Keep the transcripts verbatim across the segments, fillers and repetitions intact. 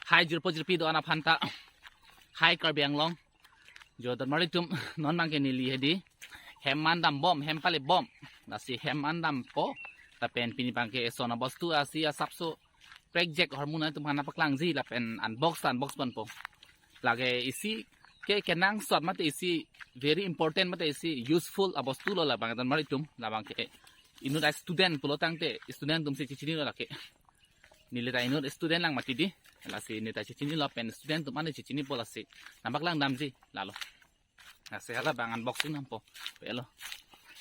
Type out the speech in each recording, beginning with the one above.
Hai jirpo jirpi do-an aphan ta. Hai Karbi Anglong. Jo donmar atum, non abangke neli hedi hem an dambom, hem pale bom. Lasi hem an dampo. Lapen pini abangke eson abostu isi asapso project ahormu nangtum aphan paklangji lapen unbox unbox ponpo. Lake isi ke kenangsot mate isi very important mate isi useful abostu lo labang donmar atum, labangke inut a student pulo tangte student atumsi chechinilo lake. Neli ta inut student lang mati di. Lasi neli ta chechinilo pen student atum an chechinipo lasi nangpaklangdamji lalo. Lasi hala abang unboxing dampo. Pelo.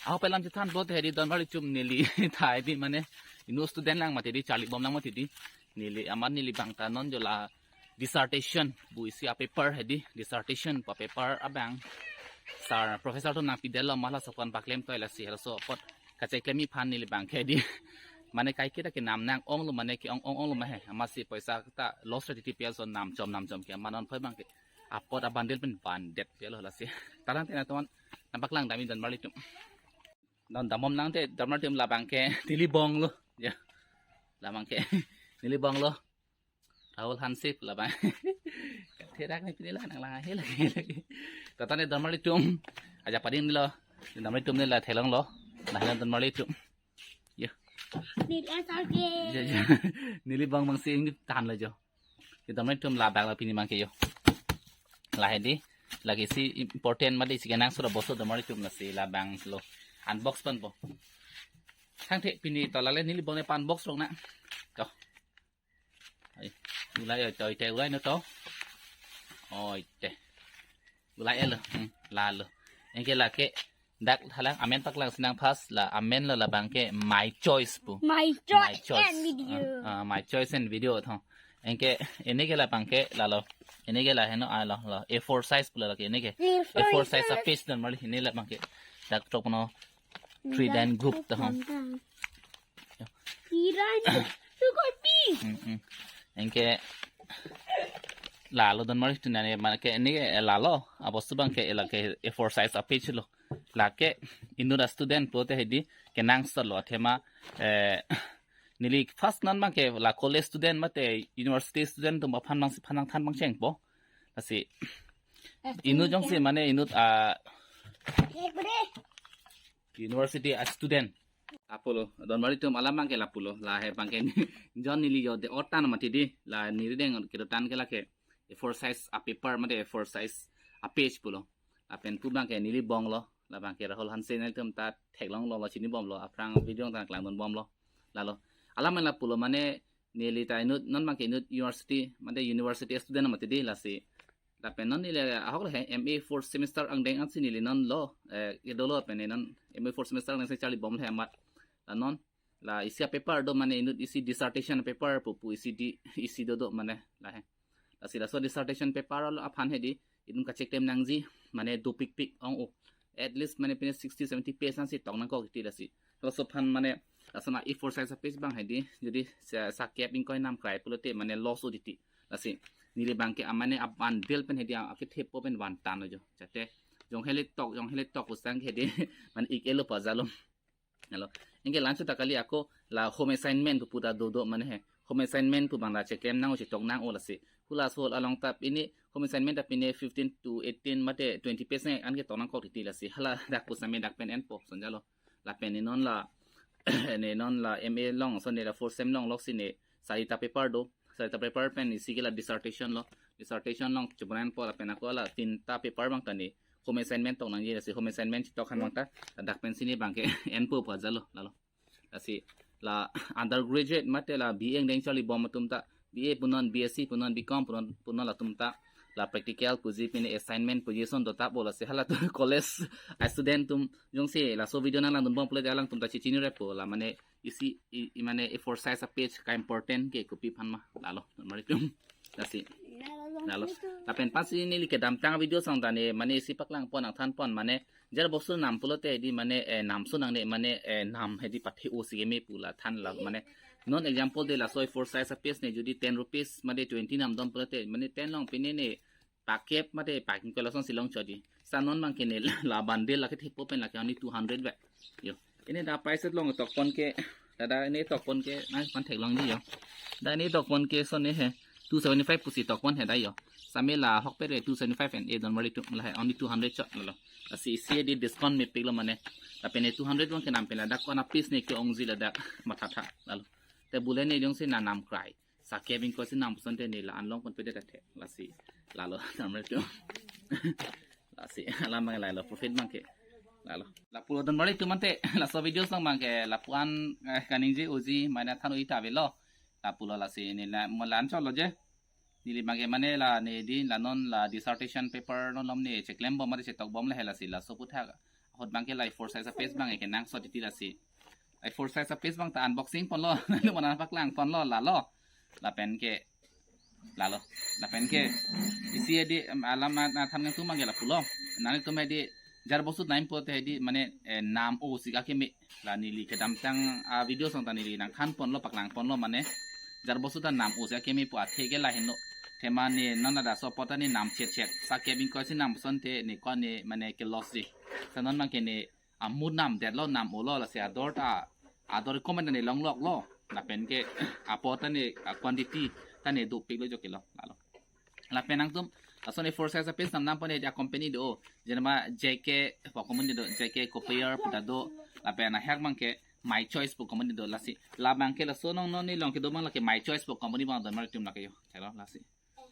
Aho pelam chethan pulote hedi donmar atum neli ta hedi mane inut student lang mati di, charlibom lang mati di. Neli amat neli abang ta non jo la dissertation pu isi a paper hedi, dissertation pu a paper abang sir professor atum nangpidetlo ma laso aphan paklem toi lasi halaso apot kacheklem aphan neli abangke hedi mane kaiketa kenam nang-onglo mane ke-ong ong onglo ma he, amatsi poisa ta loss rate tipi ason namchom namchom ke ma non phai abangke apot a bundle pen bandet pelo lasi. Tarang tena teman nangpaklangdamji donmar atum. Non dambom nangte donmar atum labangke neli bonglo. Ya. Labangke neli bonglo. Rahul Hanse labang. Therak ni pini la nanglang ahe lagi lagi. Tata ne donmar atum. Ajak padinglo. Donmar atum ne la theklonglo. Nah, donmar atum. Ya. Neli asal ke. Ya, ya. Neli bong bangsi ingni tahanlo jo. Ke donmar atum labang lo pini abangke jo. La hedi. Lake isi important mate isi kenangsot abostu donmar atum lasi labang lo. Unbox ponpo. Thangthe pini to lale neli bong ne pa-unbox lonang. To. Ai, ulai oi to, oi te, ulai no to. Oi te. Ulai elo, hmm, lalo. Anke lake dak halang amen paklang sinang pas la amen lo labangke My Choice pu. My Choice. My Choice and Video. Ah, ah, My Choice and Video tho. Anke anike labangke lalo. Anike la heno alo lo. A four size pu lake anike. A four size a page donmar atum labangke. Dak tok no three line group ta hong. Three line. Look at me. Mm, mm. Anke lalo donmar atum nani mane ke anike lalo. Abostu abangke lake A four size a page lo. Lake inut a student pulote hedi kenangsot lo athema, eh, neli first non abangke la college student mate university student atum aphan abangsi aphan nangthan abang chengpo. Lasi inut jongsi mane inut a university a student. Apolo, donmar atum alam abangke lapulo, la he abangke jon neli jo de otan mati di, la neli deng kedotan ke lake A four size a paper mate A four size a page pulo. Lapen pu abangke neli bonglo, labangke Rahul Hanse nangtum ta theklonglo, lo chinibomlo, aphrang video ta klangdunbomlo. Lalo, alam lapulo mane neli ta inut, non abangke inut university, mate university student mati di lasi. Lapen non neli ahok le he M A fourth semester angdeng ansi neli non lo, eh, kedolo pen non M A fourth semester angdengsi charlibom le amat. La non, la isi a paper do mane inut isi dissertation paper pu pu isi di, isi dodo mane la he. Lasi laso dissertation paper lo aphan hedi, inut kacheklem nangji, mane dopikpik ong o. At least mane pine sixty seventy page ansi tong nangkok titi lasi. Laso aphan mane, laso na A four size a page abang hedi, jodi sa, sakep ingkoi nam krai pulote mane loss o titi. Lasi, neli abangke amane a bundle pen hedi, a, akethepo pen vantan lo jo. Jate, jong hele tok, jong hele tok pusang hedi, mane ik-elo pajalo. Lalo. Anke la-anchot ta kali ako la home assignment pu ta dodo mane he. Home assignment pu abang ta cheklem nang o, chetok nang o lasi. Hula sol along ta pine home assignment ta pine fifteen to eighteen mate twenty page ne anke tong nangkok titi lasi. Hala dak pusame dak pen enpo sonjalo. Lapen ne non la ne non la M A along so ne la fourth sem along loksi ne sarita paper do. Sarita paper pen isi ke la dissertation lo. Dissertation along chebunan po lapen ako la tinta paper abang ta ne home assignment tong nangji lasi home assignment tok han abang ta dak pensi ne abangke enpo pajalo lalo. Lasi la undergraduate mate la B A angdeng charlibom atum ta B A punon, B S C punon, B Com punon, punon latum ta la practical puji pine assignment puji ason dotappo lasi halatum college a student atum jongsi laso video nanglangdunbom pulote alangtum ta chechinirepo la mane isi i, i mane A four size a page ka important ke kopi aphan ma lalo donmar atum. Lasi. Lalo. Lapen pensi neli kedamtang video song ta ne mane isi paklangpon nangthanpon mane jar bosu nam pulote di mane, eh, nam so nangne mane, eh, nam hedi pathe o si keme pu la than la mane non example de laso A four size a page ne jodi ten rupees mate twenty nam dom pulote mane ten along pine ne pakep mate paking koloson silong chodi. Sa non abangke ne la bundle lake thepo pen lake only two hundred ba. Yo. Ine da price along tokpon ke, dada ine tokpon ke, nangphan theklongji yo. Da ine tokpon ke so ne he, two seventy five pusi tokpon he dai yo. Same la hokpet ke two seventy five and eight don mari tu la he only two hundred chot lalo. Lasi isi di discount mepiklo mane. Lapen ne two hundred abang ke nam pen ladak ko-an a-piece ne ke-ongji ladak mathatha lalo. Te bule ne jongsi nanam krai. Sakep ingkoi si nam puson te ne la anlong ponpe det athe. Lasi lalo don mari tu. Lasi alam abang lalo profit abang ke. Lalo. Lapulo don mari tu mante laso videos along abang ke lapu-an eh, kaningje uji mane than ui ta avelo. Lapulo lasi ne la mo lan cholo je. Neli abang ke mane la ne di la non la dissertation paper non lom ne cheklem bom mari chetok bom le he lasi laso aputhak ahut abang ke la four size a-piece abang ke nang so titi lasi. Ai four size a-piece abang ta unboxing ponlo. Lalu mana paklang ponlo lalo. Lapen ke lalo. Lapen ke isi di em, alam na, na than nang tumang ke lapulo. Nang tum di jar bosu naim po te di mane eh, nam o si akeme la neli kedamtang a-video along ta neli nangthan ponlo paklang ponlo mane jar bosu ta nam o si akeme pu athe ke la heno. Te mane non ada so pota ne nam chet chet. Sakep ingkoi si nam puson te ne ko ne mane ke loss di. Sa non abang ke ne amu nam detlo nam olo lasi ador ta ador comment ne longloklo. Lapen ke apot ta ne a-quantity ta ne dopiklo jo ke lo lalo. Lapen nangtum lason e four size a-piece nam nam pon dia company do. Jenama J K pu company do, J K Copier pu ta do. Lapen ahek abang ke My Choice pu company do lasi. La abang ke laso non non ne long kedo abang la ke My Choice pu company abang don mari tum la ke yo. Chalo lasi.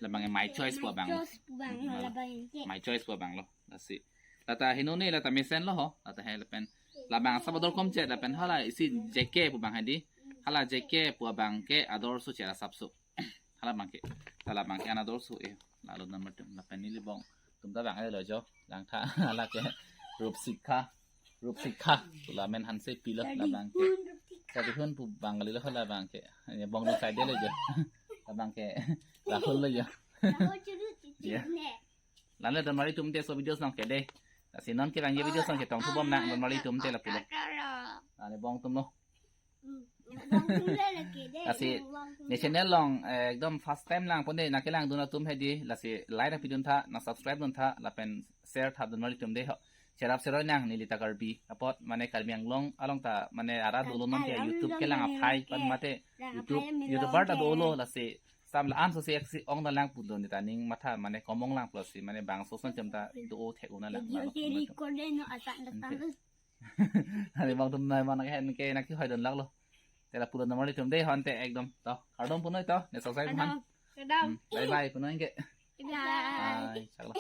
La abang ke My Choice pu abang. Choice pu abang, Hmm, la lalo. Abang ke. My Choice pu abang lo. Lasi. Lata heno ne lata mesen lo ho. Lata he lapen. La abang sab ador kom che lapen hala isi J K pu abang hadi. Hala J K pu abang ke ador su che la sab su. Hala abang ke. La abang ke an ador su eh. Lalo don mari tum lapen neli bong. Tum ta abang eh lo jo. Langtha hala ke. Rupsikha. Rupsikha. Pu la amen hanse pilo la abang ke. Tadi hun pu abang kali lo la abang ke. Ya bong dong sai de lo jo. La abang ke. Rahul lo jo. Ya. Lale don mari tum te so videos along ke de. Lasi non ke abang ye videos along ke tong thu bom nang don mari tum te lapulo. Lale bong tum lo. Lasi ne channel along eh, ekdom first time lang pon de nang kelang dun atum hedi lasi like na pidun tha na subscribe dun tha lapen share tha don mari tum de ho. Cherap seroi nang neli ta Karbi apot mane Karbi Anglong along ta mane ara dolo non ke YouTube kelang aphai pan mate YouTube YouTuber ta dolo lasi sam la an so se eksi ong da lang pulo ne ta ning matha mane komong lang plus si mane bang so son cham ta do thek una lang. Video lalo ke record no atan atan. Ani bang tum nai mana ke hen ke naki hoi don lak lo. Te lapulo don mari tum de hon te ekdom to. Kardom punoi to. Ne sok sai man. Kadam. Hmm. Bye bye punoi ke. Kadam. Bye. Chaklo.